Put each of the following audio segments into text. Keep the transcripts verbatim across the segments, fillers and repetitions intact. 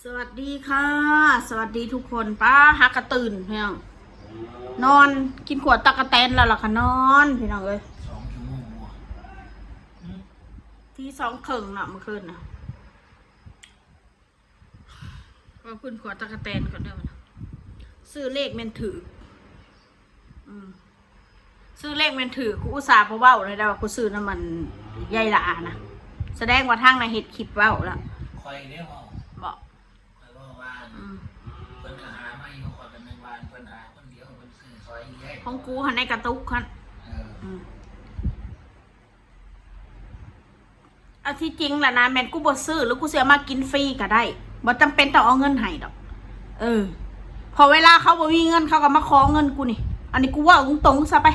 สวัสดีค่ะ สวัสดีทุกคน ป้าฮักกระตื่นพี่น้อง นอนกินขวดตั๊กแตนแล้วล่ะค่ะ นอนพี่น้องเอ้ย สองชั่วโมงบ่ ตีสองครึ่งเนาะเมื่อคืนนะ ว่าเพิ่นขวดตั๊กแตนก่อนเด้อ ซื้อเลขแม่นถือ อืม ซื้อเลขแม่นถือ กูอุตส่าห์บ่เว้าเลยนะว่ากูซื้อน้ำมันยายหลานะ แสดงว่าทางนั้นเฮ็ดคลิปเว้าแล้ว ข่อยเด้เว้า บอก ข่อยเว้าว่า อืม เพิ่นก็หามาอยู่ ข่อยก็นึกว่าเพิ่นหาคนเดียว เพิ่นซื้อซอยเรื่อย ของกูหันในกระตุกหั้น เออ อืม อันที่จริงล่ะนะ แม่นกูบ่ซื้อ หรือกูสิเอามากินฟรีก็ได้ บ่จำเป็นต้องเอาเงินให้ดอก เออ พอเวลาเขาบ่มีเงิน เขาก็มาขอเงินกูนี่ อันนี้กูเว้าตรงๆซะไป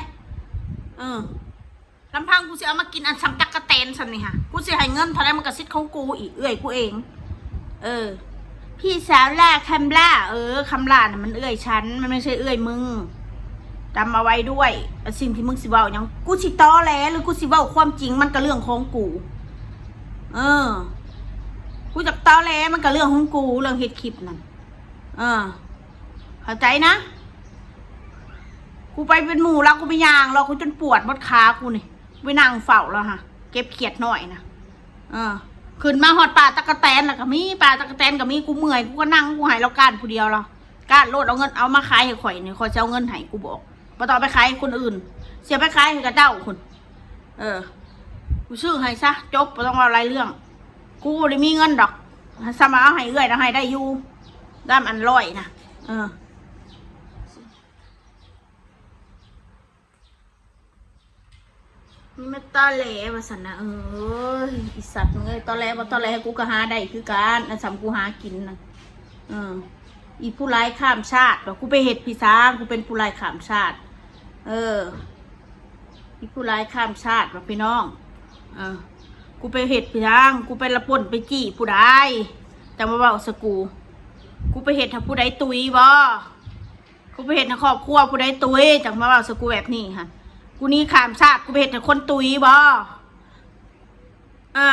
เออ ลำพังกูสิเอามากินอันส่ำตั๊กแตนส่ำนี่ฮะ กูสิให้เงินเท่าใดมันก็สิทธิ์ของกูอีก เอื้อยกูเอง เออ พี่สาวล่า คำล่า เออ คำล่าน่ะมันเอื้อยฉัน มันไม่ใช่เอื้อยมึง จำเอาไว้ด้วย สิ่งที่มึงสิเว้าหยัง กูสิตอแหลหรือกูสิเว้าความจริง มันก็เรื่องของกู เออ กูจักตอแหลมันก็เรื่องของกู เรื่องเฮ็ดคลิปนั่น เออ เข้าใจนะ กูไปเป็นหมู่แล้ว กูไปย่างแล้ว กูจนปวดหมดขากูนี่ ไปนั่งเฝ้าแล้วฮะ เก็บเขียดน้อยนะ เออ ขึ้นมาฮอดป่าตั๊กแตนแล้วก็มี ป่าตั๊กแตนก็มี กูเมื่อย กูก็นั่ง กูให้แล้วก้านผู้เดียวแล้ว ก้านโลด เอาเงิน เอามาขายให้ข่อยนี่ ข่อยสิเอาเงินให้ กูบอก บ่ต้องเอาไปขายให้คนอื่น เสียไปขายให้กระเจ้าคน เออ กูซื้อให้ซะ จบ บ่ต้องเว้าหลายเรื่อง กูบ่ได้มีเงินดอก สามารถเอาให้เอื้อยนะ ให้ได้อยู่ ด้ามอันร้อยนะ เออ มีมาตอแหลว่าซั่นนะ เอ้ย อีสัตว์มึงเอ้ย ตอแหลบ่ตอแหล กูก็หาได้คือกัน อันส่ำกูหากินนะ เออ อีผู้ร้ายข้ามชาติว่ากูไปเฮ็ดพี่ช้าง กูเป็นผู้ร้ายข้ามชาติ เออ อีผู้ร้ายข้ามชาติว่าพี่น้อง เออ กูไปเฮ็ดพี่ช้าง กูไปละปล้นไปจี้ผู้ใด จั่งมาเว้าใส่กู กูไปเฮ็ดให้ผู้ใดตุยบ่ กูไปเฮ็ดให้ครอบครัวผู้ใดตุย จั่งมาเว้าใส่กูแบบนี้หั่น กูหนีข้ามชาติ กูไปเฮ็ดให้คนตุยบ่ อ่า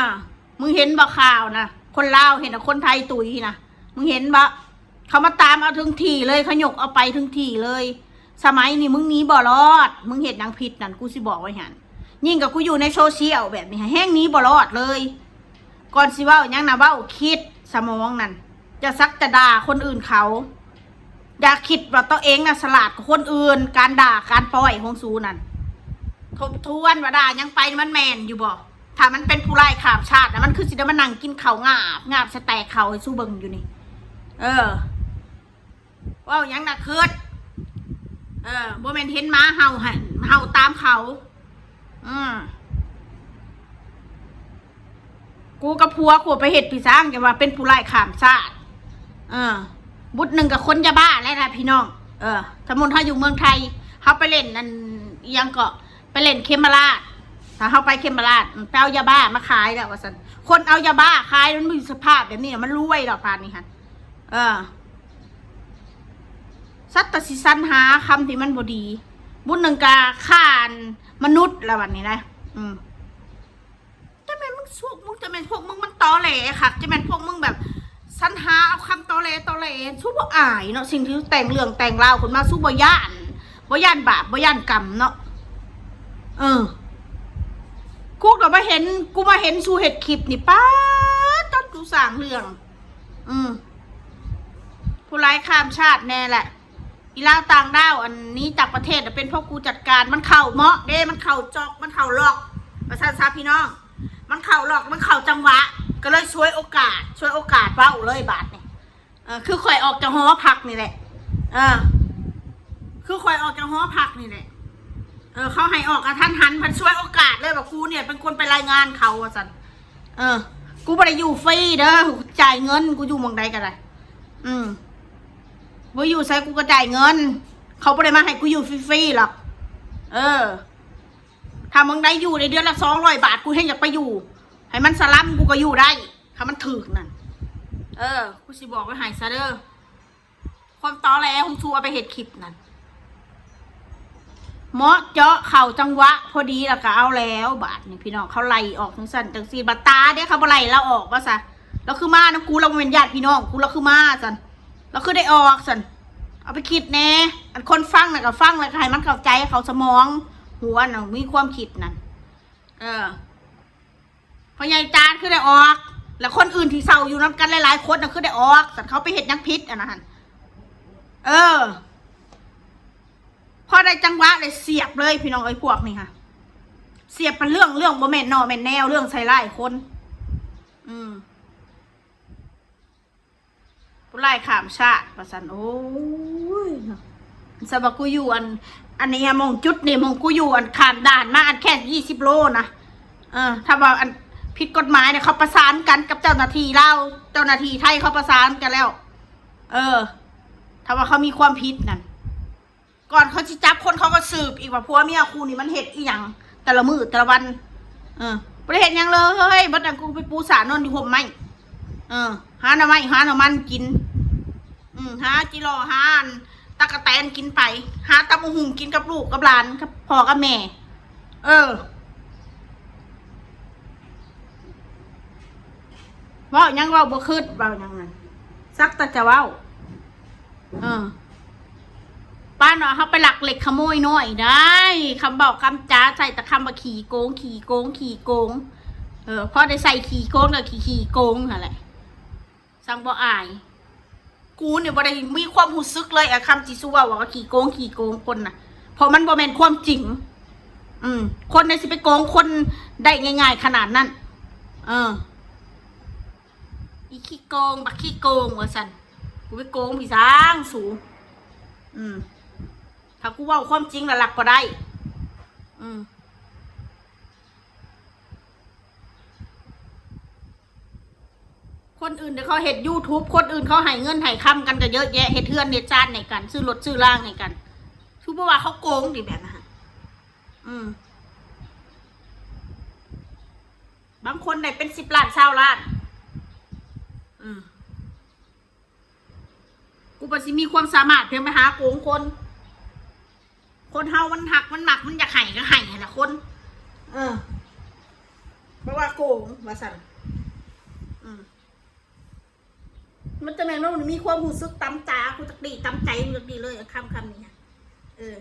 มึงเห็นบ่ข่าวนะ คนลาวเฮ็ดให้คนไทยตุยนะ มึงเห็นบ่ เขามาตามเอาถึงที่เลย เขายกเอาไปถึงที่เลย สมัยนี้มึงหนีบ่รอด มึงเฮ็ดหยังผิดนั่น กูสิบอกไว้หั่น ยิ่งกับกูอยู่ในโซเชียลแบบนี้ แฮงหนีบ่รอดเลย ก่อนสิเว้าหยังนะ เว้าคิด สมองนั่น จะสักจะด่าคนอื่นเขา อย่าคิดว่าตัวเองน่ะฉลาดกว่าคนอื่น การด่าการป้อยของสูนั่น ทบทวนว่าด่าหยังไปมันแม่นอยู่บ่ ถ้ามันเป็นผู้ร้ายข้ามชาตินะ มันคือสิได้มานั่งกินข้าวงาบงาบสะแตกเขาให้สู้เบิ่งอยู่นี่ เออ เว้าหยังนะคิด เออ บ่แม่นเห็นหมาเห่าหั่น เห่าตามเขา อืม กูกับผัวกูไปเฮ็ดพี่ช้าง จั่งว่าเป็นผู้ร้ายข้ามชาติ เออ บุดหนึ่งกับคนยาบ้าแล้วนะพี่น้อง เออ สมมุติเฮาอยู่เมืองไทย เฮาไปเล่นอันอิหยังเกาะ ไปเล่นเขมราช ถ้าเฮาไปเขมราช ไปเอายาบ้ามาขายแล้วว่าซั่น คนเอายาบ้าขายมันมีสภาพแบบนี้ มันรวยดอกปานนี้หั่น เออ สัตว์ตะสิสรรหาคำที่มันบ่ดี บุดหนึ่งกะฆ่าอันมนุษย์ละวันนี้นะ อืม จะแม่นมึงสุก มึงจะแม่นพวกมึงมันตอแหลคัก จะแม่นพวกมึงแบบสรรหาเอาคำตอแหลตอแหล สู้บ่อายเนาะ สิ่งที่แต่งเรื่องแต่งราวขึ้นมา สู้บ่ย่าน บ่ย่านบาป บ่ย่านกรรมเนาะ เออ กูก็มาเห็น กูมาเห็นสูเฮ็ดคลิปนี่ ป๊าด ตอนกูสร้างเรื่อง อืม ผู้ร้ายข้ามชาติแน่แหละ อีลาวต่างด้าวอันนี้จากประเทศน่ะเป็นพวกกูจัดการ มันเข้าเหมาะเด้ มันเข้าจอก มันเข้าล็อก ว่าซั่นซะพี่น้อง มันเข้าล็อก มันเข้าจังหวะ ก็เลยฉวยโอกาส ฉวยโอกาสเว้าเลยบาดนี่ เออ คือข่อยออกจากหอพักนี่แหละ เออ คือข่อยออกจากหอพักนี่แหละ เออ เขาให้ออกกะทันหัน เพิ่นฉวยโอกาสเลยว่ากูเนี่ยเป็นคนไปรายงานเขาว่าซั่น เออ กูบ่ได้อยู่ฟรีเด้อ จ่ายเงิน กูอยู่หม่องใดก็ได้ อืม บ่อยู่ไสกูก็จ่ายเงิน เขาบ่ได้มาให้กูอยู่ฟรีๆหรอก เออ ถ้าหม่องใดอยู่ได้เดือนละสองร้อยบาท กูแฮ่งอยากไปอยู่ ให้มันสลัมกูก็อยู่ได้ ถ้ามันถูกนั่น เออ กูสิบอกไว้ให้ซะเด้อ ความตอแหลของสูเอาไปเฮ็ดคลิปนั่น เหมาะเจาะเข้าจังหวะพอดีแล้วก็เอาแล้ว บาดนี่พี่น้อง เขาไล่ออกจังซั่นจังซี่ บัดตาเด้ เขาบ่ไล่ลาวออกว่าซะ ลาวคือมานำกู ลาวบ่แม่นญาติพี่น้องกู ลาวคือมาซั่น ลาวคือได้ออกซั่น เอาไปคิดแหน่ อันคนฟังน่ะก็ฟังแล้วก็ให้มันเข้าใจ เข้าสมอง หัวน่ะมีความคิดนั่น เออ พ่อใหญ่จานคือได้ออก แล้วคนอื่นที่เซาอยู่นำกันหลายๆคนน่ะคือได้ออก ซั่น เขาไปเฮ็ดหยังผิดอันนั้นหั่น เออ พอได้จังหวะเลยเสียบเลยพี่น้องเอ้ย พวกนี้ค่ะ เสียบเป็นเรื่อง เรื่องบ่แม่นหน่อแม่นแนว เรื่องใส่ร้ายคน อืม ผู้ร้ายข้ามชาติว่าซั่น โอ้ยเนาะ สำหรับกูอยู่อัน อันนี้อะ หม่องจุดนี่ หม่องกูอยู่อันข้ามด่านมาอันแค่ยี่สิบโลนะ เออ ถ้าว่าอันผิดกฎหมายเนี่ย เขาประสานกันกับเจ้าหน้าที่ลาว เจ้าหน้าที่ไทยเขาประสานกันแล้ว เออ ถ้าว่าเขามีความผิดนั่น ก่อนเขาสิจับคนเขาก็สืบอีกว่าผัวเมียคู่นี่มันเฮ็ดอีหยัง แต่ละมื้อแต่ละวัน เออ บ่ได้เฮ็ดหยังเลย เฮ้ย บัดนั้นกูไปปูสานอนอยู่ฮ่มไม้ เออ หาหน่อไม้ หาหน่อมันกิน อืม หาจิหล่อ หาอันตั๊กแตนกินไป หาตำบักหุ่งกินกับลูกกับหลาน กับพ่อกับแม่ เออ เว้าหยังเว้าบ่คิด เว้าหยังนั่น สักแต่จะเว้า เออ ป้าเนาะ เขาไปลักเล็กขโมยน้อยได้ คำเว้าคำจาใส่แต่คำว่าขี้โกง ขี้โกง ขี้โกง เออ พอได้ใส่ขี้โกงก็ขี้ ขี้โกงนั่นแหละ ซังบ่อาย กูเนี่ยบ่ได้มีความรู้สึกเลย ไอ้คำที่สู้เว้าว่าขี้โกง ขี้โกงคนน่ะ เพราะมันบ่แม่นความจริง อืม คนใดสิไปโกงคนได้ง่ายๆขนาดนั้น เออ อีขี้โกง บักขี้โกง ว่าซั่น กูไปโกงพี่สางสู อืม ถ้ากูเว้าความจริงแล้วลักบ่ได้ อืม คนอื่นเดี๋ยวเขาเฮ็ดยูทูบ คนอื่นเขาให้เงินให้คำกันก็เยอะแยะ เฮ็ดเฮือนเฮ็ดซานให้กัน ซื้อรถซื้อลางให้กัน คือบ่ว่าเขาโกงติแบบนั้นหั่น อืม บางคนได้เป็นสิบล้าน ซาวล้าน อืม กูบ่สิมีความสามารถเพียงไปหาโกงคน คนเฮามันฮักมันมักมันอยากให้ก็ให้หั่นล่ะคน เออ บ่ว่าโกง ว่าซั่น อืม มันจะแม่นว่ามันมีความรู้สึกตำตา กูจักดีตำใจ กูจักดีเลย คำ คำนี้หั่น เออ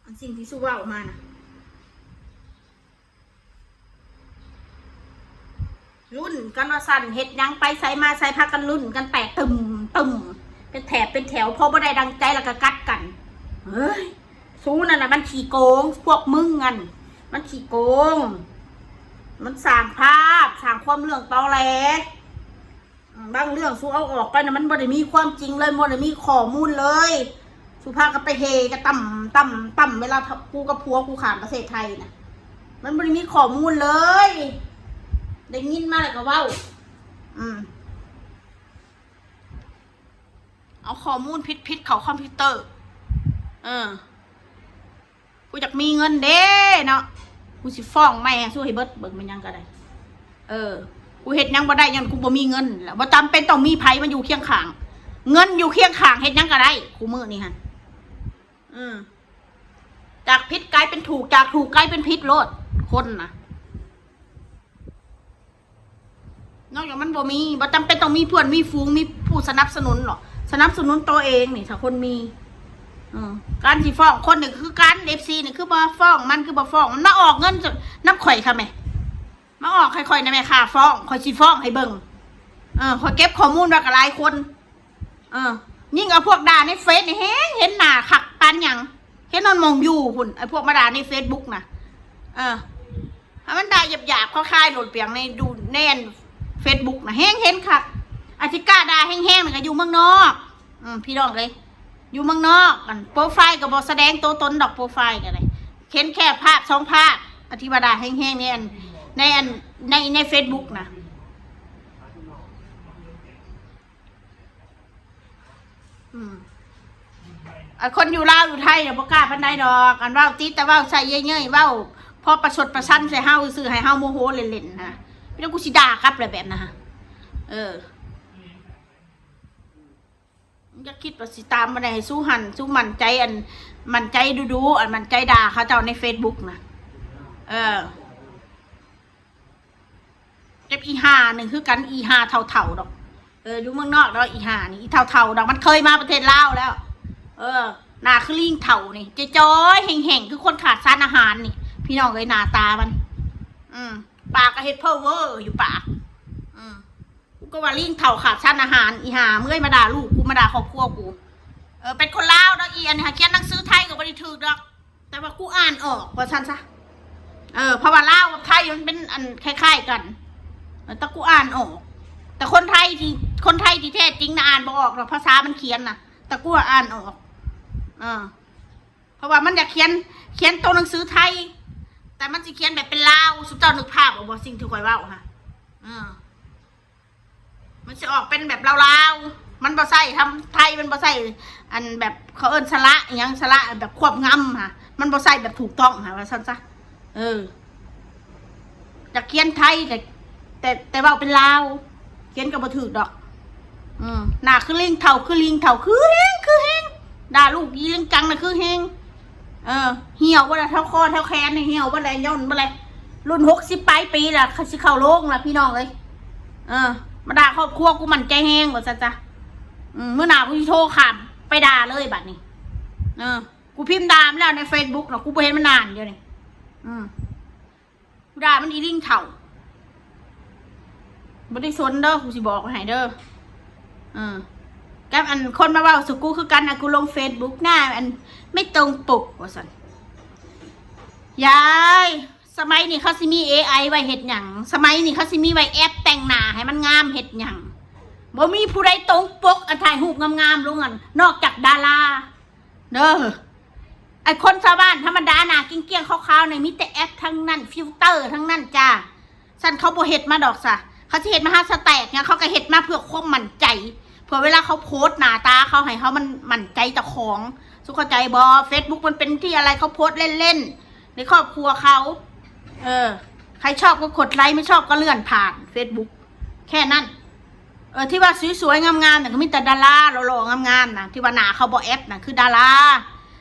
อันสิ่งที่สู้เว้ามาน่ะ ลุ้นกันว่าซั่น เฮ็ดหยังไปไสมาไสพากันลุ้นกันแตกตึมตึม เป็นแถบเป็นแถว พอบ่ได้ดังใจแล้วก็กัดกัน เฮ้ย สู้นั่นน่ะมันขี้โกง พวกมึงนั่น มันขี้โกง มันสร้างภาพ สร้างความเรื่องตอแหล อืม บางเรื่องสู้เอาออกไปน่ะ มันบ่ได้มีความจริงเลย บ่ได้มีข้อมูลเลย สู้พากันไปเฮกันต่ำต่ำต่ำ เวลากูกับผัวกูข้ามประเทศไทยน่ะ มันบ่ได้มีข้อมูลเลย ได้ยินมาแล้วก็เว้า อืม เอาข้อมูลผิดๆเข้าคอมพิวเตอร์ เออ กูอยากมีเงินเด้เนาะ กูสิฟ้องแม่สู้ให้เบิด เบิ่งมันหยังก็ได้ เออ กูเฮ็ดหยังบ่ได้ ย้อนกูบ่มีเงิน แล้วบ่จำเป็นต้องมีไผมาอยู่เคียงข้าง เงินอยู่เคียงข้างเฮ็ดหยังก็ได้ คู่มื้อนี้หั่น อืม จากผิดกลายเป็นถูก จากถูกกลายเป็นผิดโลด คนน่ะ นอกจากมันบ่มี บ่จำเป็นต้องมีเพื่อน มีฝูง มีผู้สนับสนุนหรอก สนับสนุนตัวเองนี่ ถ้าคนมี เออ การสิฟ้องคนนี่คือการ เอฟซี นี่คือบ่ฟ้องมัน คือบ่ฟ้องมัน มาออกเงินนำข่อยค่ะแม่ มาออกให้ข่อยนะแม่ ค่าฟ้อง ข่อยสิฟ้องให้เบิ่ง เออ ข่อยเก็บข้อมูลไว้กับหลายคน เออ ยิ่งเอาพวกด่าในเฟซนี่แฮงเห็นหน้าคักปานหยัง เห็นนอนมองอยู่พุ่น ไอ้พวกมาด่าในเฟซบุ๊กน่ะ เออ ถ้ามันด่าหยาบๆคล้ายๆโหลดเปียงในดู ในอันเฟซบุ๊กน่ะ แฮงเห็นคัก อาทิก้าด่าแฮงๆน่ะก็อยู่เมืองนอก อืม พี่น้องเอ้ย อยู่เมืองนอก อันโปรไฟล์ก็บ่แสดงตัวตนดอก โปรไฟล์ก็ได้ เห็นแค่ภาพสองภาพ อธิบาดาแฮงๆในอัน ในอัน ใน ในเฟซบุ๊กน่ะ อืม อ่ะ คนอยู่ลาวอยู่ไทยเนี่ยบ่กล้าปานใดดอก อันเว้าติดแต่เว้าใส่เย้ยๆ เว้าพอประชดประชันใส่เฮาซื่อ ให้เฮาโมโหเล่นๆนะ พี่น้อง กูสิด่ากลับเลยแบบนั้นฮะ เออ อย่าคิดว่าสิตามมาได้ ให้สู้หัน สู้มั่นใจ อัน มั่นใจดูๆ อันมั่นใจด่าเขาเจ้าในเฟซบุ๊กนะ เออ กับอีห่าหนึ่งคือกัน อีห่าเฒ่าๆดอก เออ อยู่เมืองนอกดอก อีห่านี่ อีเฒ่าๆดอก มันเคยมาประเทศลาวแล้ว เออ หน้าคือลิงเฒ่านี่ จะจ้อยแห้งๆคือคนขาดสารอาหารนี่ พี่น้องเอ้ย หน้าตามัน อืม ปากก็เฮ็ดเพ้อเวออยู่ปาก อืม กูก็ว่าลิงเฒ่าขาดสารอาหาร อีห่า มึงเอ้ย มาด่าลูกกู มาด่าครอบครัวกู เออ เป็นคนลาวเนาะ อีอันนี้หาเขียนหนังสือไทยก็บ่ได้ถูกดอก แต่ว่ากูอ่านออก ว่าซั่นซะ เออ เพราะว่าลาวกับไทยมันเป็นอันคล้ายๆกัน เออ แต่กูอ่านออก แต่คนไทยที่ คนไทยที่แท้จริงนะ อ่านบ่ออกหรอก ภาษามันเขียนนะ แต่กูอ่านออก เออ เพราะว่ามันอยากเขียน เขียนตัวหนังสือไทย แต่มันสิเขียนแบบเป็นลาว สุเจ้านึกภาพออกบ่ สิ่งที่ข่อยเว้าฮะ เออ มันสิออกเป็นแบบลาวๆ มันบ่ใส่ทำไทย มันบ่ใส่ อันแบบเขาเอิ้นสระอิหยัง สระแบบควบงำฮะ มันบ่ใส่แบบถูกต้องฮะ ว่าซั่นซะ เออ อยากเขียนไทย แต่ แต่ แต่เว้าเป็นลาว เขียนก็บ่ถูกดอก อืม หน้าคือลิงเฒ่า คือลิงเฒ่า คือแห้ง คือแห้ง ด่าลูกอีลิงกังนะ คือแห้ง เออ เหี่ยวบ่ล่ะ แถวคอแถวแขนนี่เหี่ยวบ่ล่ะ ย่นบ่ล่ะ รุ่นหกสิบปลายปีล่ะ เขาสิเข้าโรงล่ะ พี่น้องเอ้ย เออ มาด่าครอบครัวกู หมั่นใจแฮง ว่าซั่นซะ อืม มื้อหน้ากูสิโทรข้ามไปด่าเลยบัดนี้ เออ กูพิมพ์ด่ามันแล้วในเฟซบุ๊กเนาะ กูบ่เห็นมันอ่านเดี๋ยวนี้ อืม กูด่ามันอีลิงเฒ่า บ่ได้สนเด้อ กูสิบอกไว้ให้เด้อ เออ กับอันคนมาเว้าสู่กูคือกันนะ กูลงเฟซบุ๊กหน้าอันไม่ตรงปก ว่าซั่น ยาย สมัยนี้เขาสิมี เอไอ ไว้เฮ็ดหยัง สมัยนี้เขาสิมีไว้แอปแต่งหน้าให้มันงามเฮ็ดหยัง บ่มีผู้ใดตรงปก อันถ่ายรูปงามๆลงอัน นอกจากดารา เด้อ ไอ้คนชาวบ้านธรรมดาหน้าเกลี้ยงๆขาวๆเนี่ย มีแต่แอปทั้งนั้น ฟิลเตอร์ทั้งนั้นจ้า ซั่นเขาบ่เฮ็ดมาดอกซะ เขาสิเฮ็ดมาหาสแต็กหยัง เขาก็เฮ็ดมาเพื่อความมั่นใจ เพื่อเวลาเขาโพสต์หน้าตาเขาให้เขามันมั่นใจเจ้าของ สุเข้าใจบ่ เฟซบุ๊กมันเป็นที่อะไร เขาโพสต์เล่นๆ ในครอบครัวเขา เออ ใครชอบก็กดไลค์ ไม่ชอบก็เลื่อนผ่านเฟซบุ๊ก แค่นั้น เออ ที่ว่าสวยๆงามๆเนี่ยก็มีแต่ดาราหล่อๆงามๆนะ ที่ว่าหน้าเขาบ่แอปนะคือดารา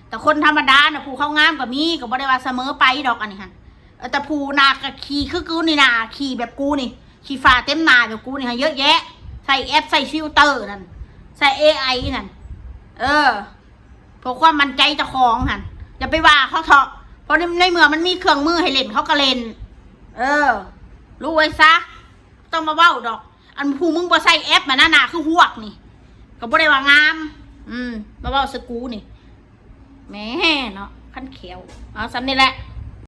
แต่คนธรรมดาน่ะผู้เขางามก็มี ก็บ่ได้ว่าเสมอไปดอกอันนี้หั่น เออ แต่ผู้หน้าก็ขี้คือกูนี่นะ ขี้แบบกูนี่ ขี้ฝ้าเต็มหน้าแบบกูนี่ฮะ เยอะแยะ ใส่แอป ใส่ฟิลเตอร์นั่น ใส่ เอไอ นั่น เออ เพื่อความมั่นใจเจ้าของหั่น อย่าไปว่าเขาเถาะ เพราะในในเมื่อมันมีเครื่องมือให้เล่น เขาก็เล่น เออ รู้ไว้ซะ ต้องมาเว้าดอก อันผู้มึงบ่ใส่แอปมานะ หน้าคือฮวกนี่ ก็บ่ได้ว่างาม อืม มาเว้าใส่กูนี่ แหมเนาะ คันแขว เอาส่ำนี่แหละ